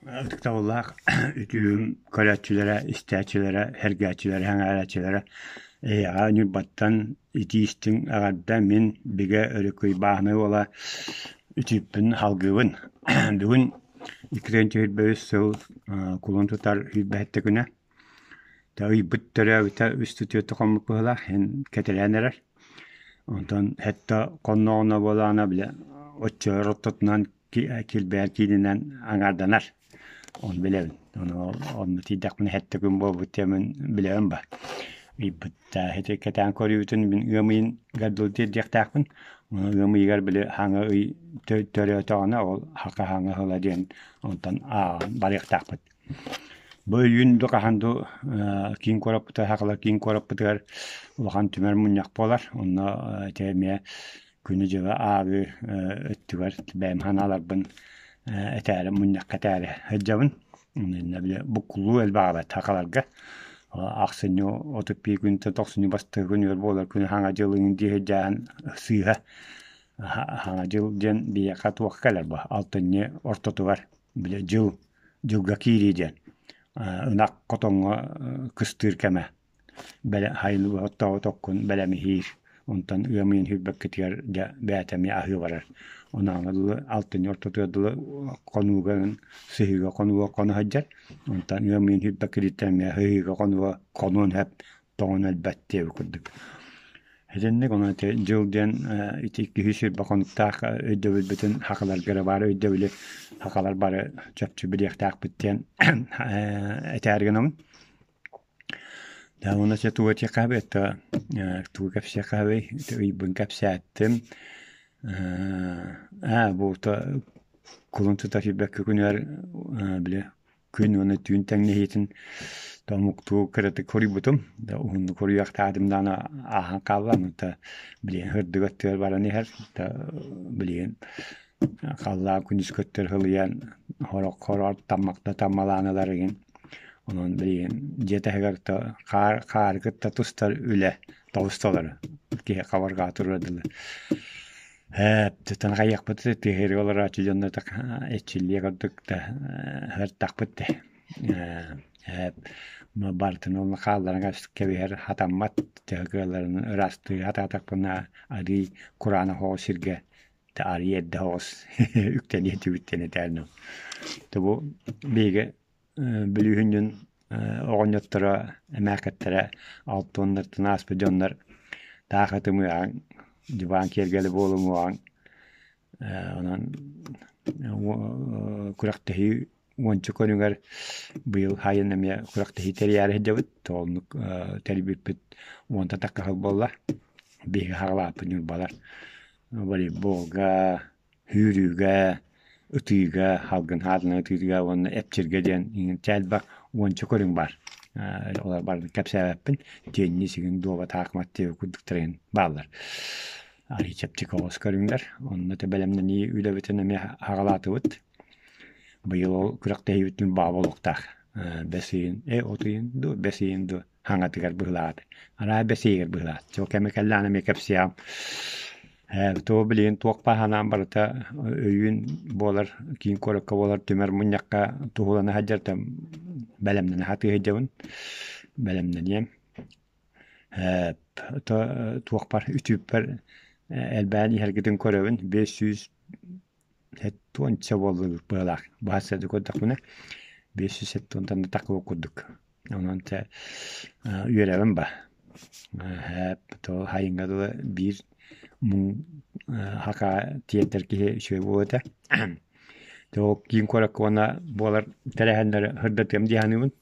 Ытыктабыллаах үтүөм көрөөччүлэрэ, истээччилэрэ, сэргээччилэрэ, сэҥээрээччилэрэ эһиэхэ Ньурбаттан итии-истиҥ эҕэрдэ мин Бигэ Өрүкүй Бааһынай уола үтүөппүн салгыыбын. Бүгүн 2023 сыл кулун тутар сүүрбэһиттэ күнэ. Ыйбыт төрөөбүтэ үс түөрт хоммут быһыылаах, иһин кэтэлээн эрэр. Онтон сэттэ хонноҕуна буоллаҕына били оччо ортотунан килбэйэр киининэн аҥаарданар. Ону билэбин. Ону онно тиийдэхпинэ сэттэ күн буолбут диэмин билэбин ба. Ыйбыт ити кэтээн көрүүбүтүн мин ыам ыйын дылы тиэрдиэхтээхпин. Ону ыам ыйыгар били хаҥа ый төрөөтөҕүнэ ол хака хаҥа сыла диэн онтон ааҕан барыахтаахпыт. Бу өйүүн ду хаһан ду киин куораппытыгар сахалар киин куораппытыгар улахан түмэр мунньах буолар. Онно ити эмиэ күнү-дьылы ааҕыы өттүгэр бэйэм санааларбын этээри мунньахха этээри сылдьабын. Иннэ били буккуллуу элбээбэт сахаларга. Ахсынньы 31 күнтэн тохсунньу бастакы күнүгэр буолар күнү Саҥа дьыл иҥин дии сылдьааһын сыыһа. Саҥа дьыл диэн биһиэхэ туох кэлэр бу алтынньы ортотугар били дьыл дьылга киирии диэн ынах хотоҥҥо кыстыыр кэмэ Хайыны оттообут оккун бэлэмиһиир, онтон ыам ыйын сүүрбэккитигэр дьэ бэйэтэ эмиэ аһыы барар. Онооҥо дылы алтынньы ортотугар дылы хонууга сыһыыга хонууга хоно сылдьар. Онтон ыам ыйын сүүрбэккититтэн эмиэ сыһыыга хонууга хонуон сөп, тоҥон өлбөт диэбит курдук. Итинник онон ити дьыл диэн ити киһи сүүрбэ хонуктаах өйдөбүлбүтүн сахаларга эрэ баар өйдөбүлү сахалар бары чопчу билиэхтээхпит диэн этээри гынабын. Да уонна дьэ тугу этиэххэ это тугу кэпсиэххэ ыйбын кэпсээттим ээ буолта кулун тутар сүүрбэккэ күнүгэр били күн уонна түүн тэҥнэһиитин омуктуу кыратык хоруйбутум да уһуннук хоруйуохтаатым даҕаны ааһан хаалла онута билигин сырдык өттүгэр баран иһэр да билигин Халлаан күнүс көттөр сылыйан сорох-сороҕор таммахта таммалаан ылар игин. Онон билигин дьиэ таһыгар хаар хаары кытта тустар үлэ тоҕус толору. Киһи хабарҕаҕа турар дылы. Ээ, тутан хайыахпыт тыаһыырга олорооччу дьонно эрчиллиэ курдук да сыртахпыт да. Ээ, барытын уонна хаалларан кэбиһэр хатаммат төһө кыалларынан ыраастыы сатаатахпына арыый кураанах оҕо сиргэ арыйа эрдэ соҕус үктэниэ түбүттэн этээр То бу биһиги Бүлүүһүн дьон оҕонньотторо эмээххиттэрэ алтыаннартан ааспыт дьоннор таах ытымыаҕыҥ дьыбаан киэргэли буолумуоҕуҥ онон күрэхтэһии уонча көрүҥэр быйыл сайын эмиэ күрэхтэһии тэрийээри сылдьабыт оннук тэрийбиппит уонтан тахса сыл буолла биһиги хаҕалааппыт ньурбалар волейболга, сүүрүүгэ, ытыыга, салгын хаатынан ытыыга уонна эпчиргэ диэн элбэх уонча көрүҥ баар. Олор барытын кэпсээбэппин. Теннис игин дуобат аахмат диэбит курдуктар игин бааллар. Арыый чэпчэки оҕус көрүҥнэр. Онно бэлэмнэнии үлэбитин эмиэ аҕалаатыбыт. Быйыл ол күрэхтэһиибитин баҕа буолуохтаах. Бэс ыйын, от ыйын дуу, бэс ыйын дуу хаҥатыгар быһылаат. Араа бэс ыйыгар быһылаат. Чо кэмэ кэллэҕинэ эмиэ кэпсиэҕим. Туох билигин туох баар санаам барыта өйүүн буолар, киин куоракка буолар түмэр мунньахха туһулана сылдьар бэлэмнэнэ сатыы сылдьабын. Бэлэмнэниэм. Туохпар үтүөппэр элбээн иһэргитин көрөбүн. 500 Сэттуонча буоллубут быһыылаах. Баһа көрдөхпүнэ, 570-тан да тахсыбыт курдук. Онон чэ үөрэбин ба. То хайыҥҥа дылы биир муҥ хака тиэрдэр киһи үчүгэй буолуо этэ. Ол киин куоракка уонна буолар тэрээһиннэри сырдатыам дии саныыбын.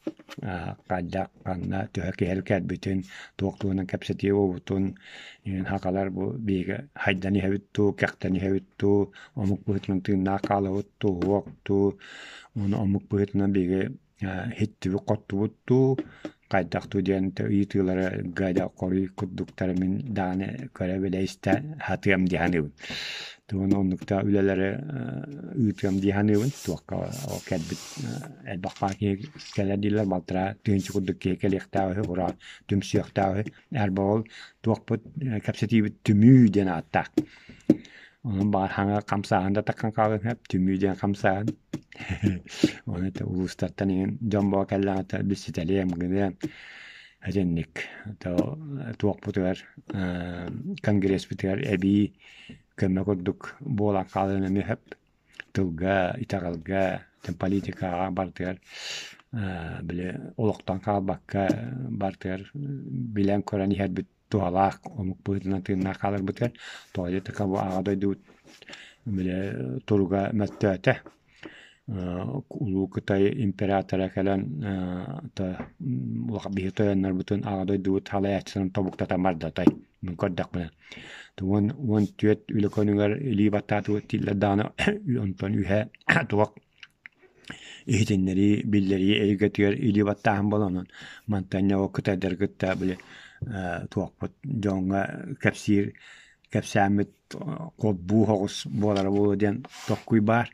Хайдах, ханна, төһө киһи кэлбитин, туох туһунан кэпсэтии буолбутун, сахалар бу биһиги хайдан иһэбит дуу, кэхтэн иһэбит дуу, омук быһыытынан тыыннаах хаалабыт дуу, уһуох дуу, уонна омук быһыытынан биһиги иһиттибит-хоттубут дуу, хайдах дуу диэн ыйытыылары гадя хоруй курдуктары мин даҕаны көрө-билэ истэ сатыам дии саныыбын. Тугун оннукта үлэлэри ыытыам дии саныыбын. Туохха ол кэлбит элбэх баар киһи кэлэр дииллэр, балтараа тыһыынча курдук киһи кэлиэхтээх үһү, ура түмсүөхтээх үһү. Эр ол туохпут кэпсэтиибит түмүү диэн ааттаах. Онон баҕар хаҥа хамсааһын да таххан хаалыан сөп, түмүү диэн хамсааһын. Ону это улуустартан иҥин дьон буола кэллэҕинэ билситэлиэм гыныам. Итинник туохпутугар конгресспытыгар эбии көмө курдук буолан хаалыан эмиэ сөп. Тылга, итэҕэлгэ, политикаҕа барытыгар били олохтон хаалбакка барытыгар билэн-көрөн иһэрбит туһалаах омук быһыытынан тыыннаах хааларбытыгар тоҕо диэтэххэ бу аҕа дойдубут били туруга мөлтөөтө. Улуу Кытай императора кэлэн биһи тойоннорбутун аҕа дойдубут салайааччыларын тобуктатан бардатай мин көрдөхпүнэ. 14 үлэ күнүгэр илии баттаатыбыт дииллэр даҕаны онтон үһэ туох иһитиннэрии, биллэрии эйгэтигэр илии баттааһын буолан онон мантан ол кытайдары кытта били туохпут дьоҥҥо кэпсиир кэпсээммит холбуу соҕус буолара буолуо диэн толкуй баар.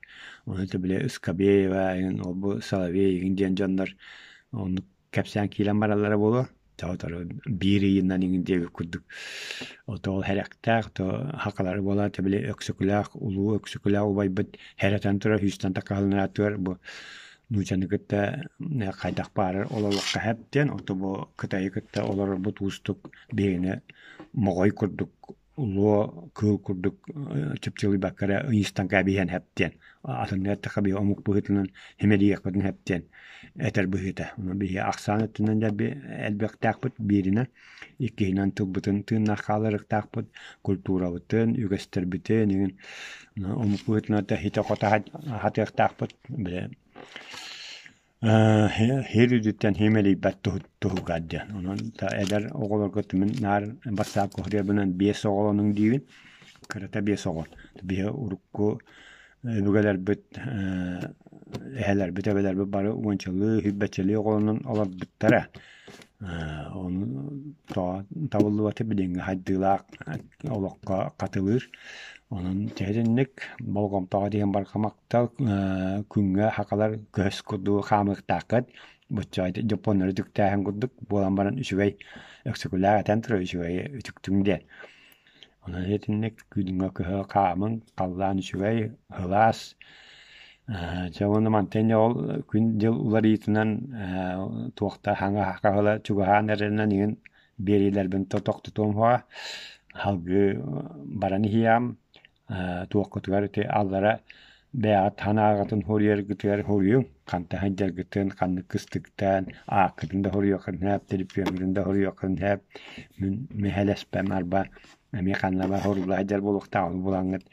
Ону били Скобеева эҥин ол-бу Соловей эҥин диэн дьоннор оннук кэпсээн киирэн бараллара буолуо. Сотору биир ыйынан иҥин диэбит курдук. Ото ол хэрэхтээх, то хакалары буолаат били Өксөкүлээх, улуу Өксөкүлээх убайбыт хэрэтэн турар сүүстэн такаһылынаатыгар бу нуучаны кытта хайдах баарар олоруохха сөп диэн, ото бу Кытайы кытта олорорбут уустук биһигини моҕой курдук улуо кыыл курдук чыпчылыйбакка эрэ ыйыстан кэбиһиэн сөп диэн атыннык эттэххэ биһи омук быһыытынан симэлийиэхпитин сөп диэн этэр быһыыта. Онон биһи ахсаан өттүнэн да элбэхтээхпит бииринэн, иккиһинэн тылбытын тыыннаах хаалларыахтаахпыт, культурабытын, үгэстэрбитин игин омук быһыытынан да ситэ-хото хатыахтаахпыт. Били Сир үрдүттэн симэлийбэт туһугар диэн. Онон эдэр оҕолорго мин наар бассаапка суруйарбынан биэс оҕолонуҥ диибин. Кырата биэс оҕо. Биһи урукку өбүгэлэрбит эһэлэрбит, эбэлэрбит бары уончалыы, сүүрбэччэлии оҕолонон олорбуттара. Ону тоҕо табыллыбата билиҥҥи хайдыылаах олоххо хатылыыр. Онон итинник болҕомтоҕо диэн барҕа Тал күҥҥэ хакалар көс курдук хаамыахтааххыт, боччоҕой дьоппуоннары үтүктээһин курдук буолан баран үчүгэй өксөкүлээх этэн турар үчүгэйи үтүктүҥ диэн. Онон итинник күҥҥэ көһө хаамыҥ, халлаан үчүгэй, сылаас. Дьэ уонна мантан ол күн-дьыл уларыйыытынан туохта хаҥа хаһыла чугаһаан эрэринэн иһин биэриилэрбин тохтотуом суоҕа. Салгыы баран иһиэҕим. Туоххутугар ити аллара бэйэҕит санааҕытын суруйаргытыгар суруйуҥ, хантан сылдьаргытын, ханнык кыстыктаан, ааккытын да суруйуоххун сөп, төлөпүөҥҥүтүн да суруйуоххун сөп. Мин мүһэлэспэм арба эмиэ ханна баар сурула сылдьар буолуохтаах, ону булаҥҥыт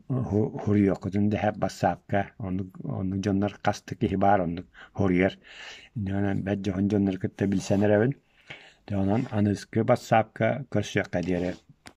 суруйуоххутун да сөп бассаапка, оннук оннук дьоннор хас да киһи баар оннук суруйар. Инньэ бэрт дьоһун дьоннору кытта билсэн эрэбин. Дьэ онон аныгыскы бассаапка көрсүөххэ диэри.